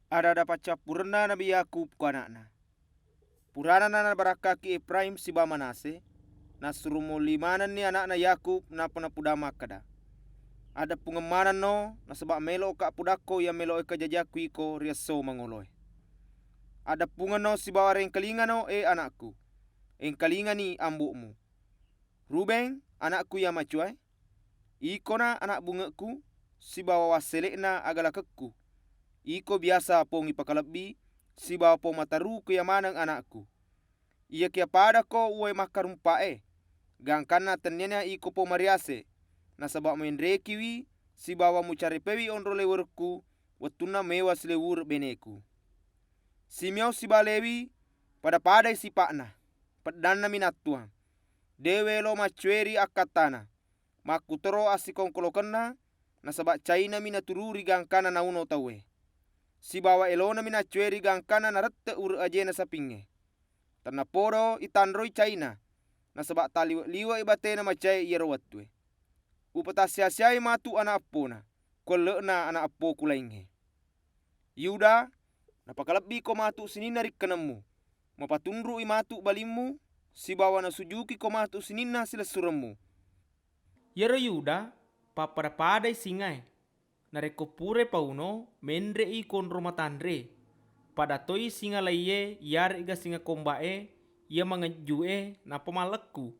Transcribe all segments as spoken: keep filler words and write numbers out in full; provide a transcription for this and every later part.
Ada-ada paccappurenna Nabi Yakub ko ana'na. Purana nabarakkaki Efraim sibawa Manase, nassuro molli manenni ana'na Yakub nappa napudang makkeda, "Addeppungeng manenno, nasaba melo'ka pudakko iya melo'e kajajiakku iko ri esso mangoloe. Addeppungenno sibawa réngkalingano, e ana'ku. Éngkalingani ambo'mu. Rubén, ana'ku iya macoaé, ikona ana' bunge'ku, sibawa wassele'na agalakekku. Iko biasa pong ipakalebbi, sibawa pong mataru ko iya maneng ana'ku. Iyakiya padako uwaé makkarumpa'é, gangkanna tenniana iko pong mariase, nasaba muénrékiwi sibawa mucarépewi onrong léwurekku wettunna méwa siléwureng bénéku. Siméon sibawa Léwi pada-padai sipa'na, peddanna minattuang. Dé' uwélo maccuéri akkattana, makkutoro assikongkolokenna, nasaba cainami natururi gangkanna nauno tauwé. Sibawa élonami naccuéri gangkanna narette' ureng ajéna sapingngé. Tennapodo itanroi caina, nasaba taliwe'-liwe'i baténa macaé iyaro wettué. Upatassiya-siyai matu ana' eppona, ku elle'na ana' eppoku laingngé. Yuda, napakalebbiko matu sininna rikkenemmu, mapatunru'i matu balimmu, sibawa nasujukiko matu sininna silessuremmu." Iyaro Yuda pappada-padai singaé. Narékko purai pauno, ménré'i konro matanré. Pada toi singa laié iyaré'ga singa komba'é iya mangejju'é nappa mallekku.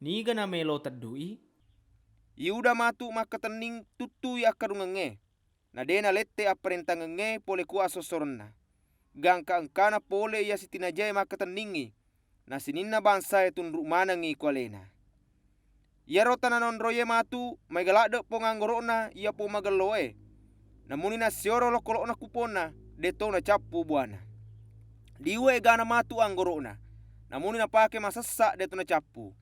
Niga namélo teddu'i? Yuda matu makkatenning tuttui akkarungengngé, na dé' nalétté apparéntangengngé polé ku assossorenna. Gangka engkana polé iya sitinajaé makkatenningngi, na sininna bangsaé tunru' manengngi ku aléna. Iyaro tana naonroiyé matu maéga ladde' pong anggoro'na iya pong magelloé. Namuni nassioro olokolo'na ku ponna, dé'to nacappu buwana. Liwe' égana matu anggoro'na, namuni napaké masessa dé'to nacappu.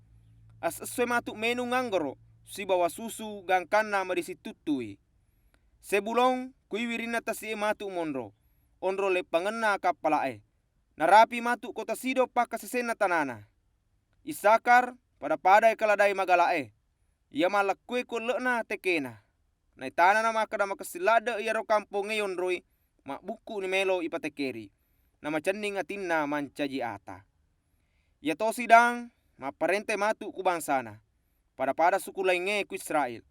Assessoé matu ménung anggoro' sibawa susu gangkanna madising tuttui. Sebulon, kui wirinna tasi'é matu monro, onrong leppangenna kappala'é. Narapi matu kota Sidon pakkasésénna tanana. Isakar pada-padai keladai magala'é, iya mallekkué ku elle'na tekéna. Naitanana makkeda makessing ladde' iyaro kampongngé yonroi, mabbukku'ni mélo ipatekéri, namacenning atinna mancaji ata. Iyatosi Dang mapparéntai matu ku bangsana, pada-pada suku laingngé ku Israél.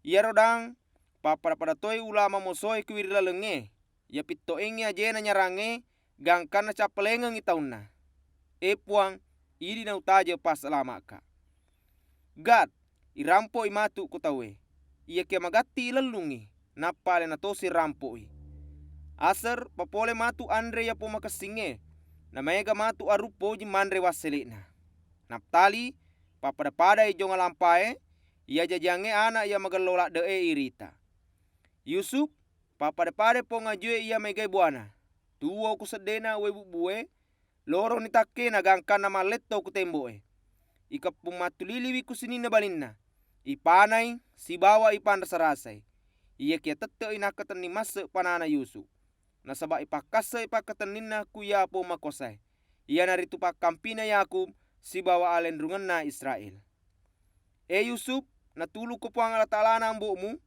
Iyaro Dang pappada-pada toi ulama mosoé ku wiring lalengngé, iya pittoéngngi ajéna nyarangngé gangkanna cappaléngengngi taunna. É Puwang, idi nautajeng passalama'ka. Gad, irampo'i matu ku tauwé. Iyakiya magatti ilellungngi, nappa aléna tosi rampo'i. Aser, papolé matu anré iya pong makessingngé, namaéga matu arung poji manré wassélé'na. Naftali, pappada-padai jonga lampaé, iya jajiyangngé ana' iya magello ladde'é irita. Yusuf, pappada-padai pong ajué iya maégaé buwana. Tuwo ku seddéna uwai bubbué, loroni takkéna gangkanna mallétto ku témbo'é. Ikeppung mattuliliwi ku sininna balinna, ipanai sibawa ipanrasa-rasai. Iyakiya tette'i nakkatenning masse' panana Yusuf, nasaba ipakkasse'i pakkatenninna ku iya pong makosaé, iyanaritu pakkampina Yakub sibawa alenrungenna Israél. É Yusuf, natulukko Puwang Allataalana ambo'mu,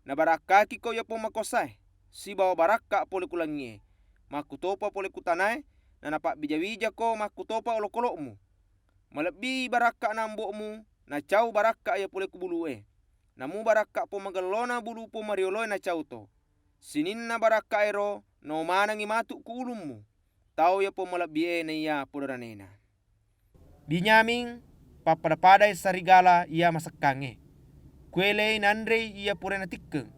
nabarakkakiko iya pong makosaé, sibawa barakka polé ku langié, makkutopa polé ku tanaé, nanapabbija-wijako makkutopa olokolo'mu. Malebbi'i barakka'na ambo'mu, nacau barakka iya polé ku bulu'é. Namu barakka pong magellona bulu pong marioloé nacau to. Sininna barakkaéro naomanengngi matu ku ulummu, tau iya pong malebbié naiya podoranéna. Binyamin, pappada-padai sarigala iya masekkangngé. Kuéléi nanréi iya puraé natikkeng,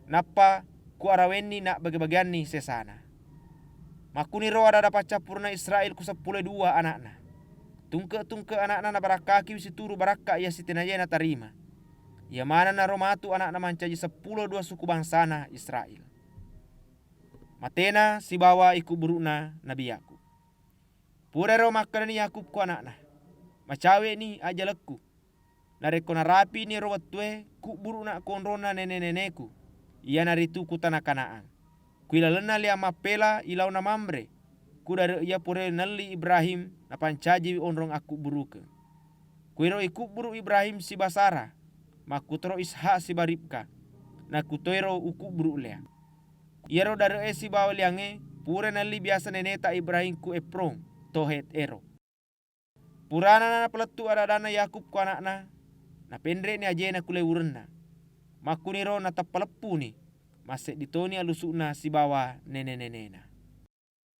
nappa kuarawenni nabbagé-bagéyanni sésana. Makkuniro ada-ada paccappurenna Israél ku seppulo duwa ana'na. Tungke-tungke ana'na nabarakkakiwi situru barakka iya sitinajaé natarima. Iya manennaro matu ana'na mancaji seppulo duwa suku bangsana Israél. Maténa sibawa ikubburu'na Nabi Yakub. Purairo makkedani Yakub ko ana'na, "Macawe'ni ajalekku. Narékko narapi'ni éro wettué, kubburu'na konronna néné-nénéku, iyanaritu ku tana Kanaan, ku ilalenna Léang Mappéla ilaona Mamré, ku dare' iya puraé nelli Ibrahim napancajiwi onrong akkubburukeng. Kuwéro ikubburu' Ibrahim siba Sara, makkutoro Ishak siba Ribka, nakkutoéro ukubburu' Léa. Iyaro dare'é sibawa Léangngé Pura nalli biasa neneta Ibrahim ku Efron, to Het ero. Purana napalettu ada-adanna Yakub ku ana'na, napenre'ni ajena ku lewurenna. Makkuniro natappa leppuni, masseddi toni alusu'na sibawa nene-nenena.